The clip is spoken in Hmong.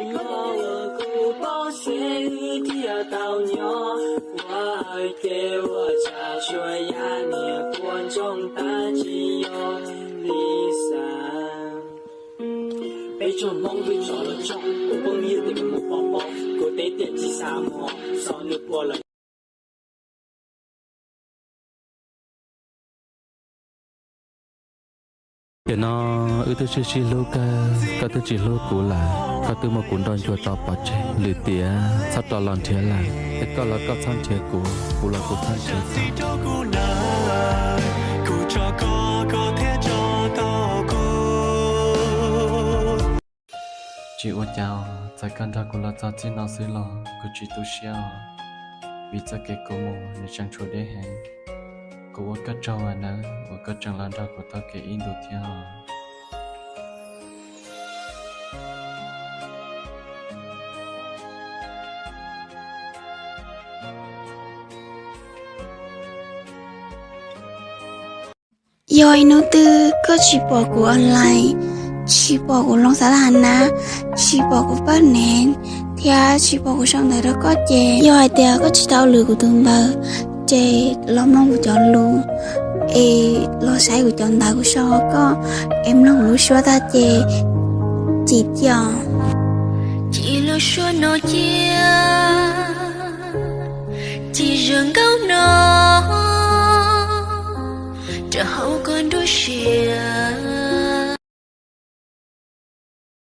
Nyob los kuv paub seb wb thiaj tau nyob, ua hais tias ua tshaj suas yav niam puas ntsoog tab tsis yog li xav. Peb tsoom Hmoob twb tso los tsoom, kuv pheej yog tus mus pov pob, kuv teb tiam tsis xav mus, xav nws puas lawm. Tiam no wb twb sib sib hlub kawg, koj twb tsis hlub kuv lawm, koj twb muab kuv nrauj ncuag tau pov tseg. Lwm tiam txhob rov los nrhiav lawm, es koj los koj txhob nrhiav kuv, kuv los kuv txhob nrhiav koj. Tsis ua cas, txawm koj nrog kuv los txog txij no xwb los kuv tsis tu siab os, vim txoj kev kuv mus nws tseem tshuav deb heev. Kuv ua koj tsaug nawb uas koj tseem los nrog kuv taug kev ib ntus thiab os. Yog ib hnub twg koj tsis pom kuv online, tsis pom kuv loo xav laj na, tsis pom kuv paj nev, thiab tsis pom kuv sau ntawv rau koj ces yog hais tias koj tsis tau lwm kuv tus npawb, ces los mloog kuv cov lus, es los saib kuv cov ntawv kuv sau rau koj, es mloog kuv lub suab tag ces cim cia. Cim lub suab no cia, cim zaj nkauj no rau hauv koj nruab siab.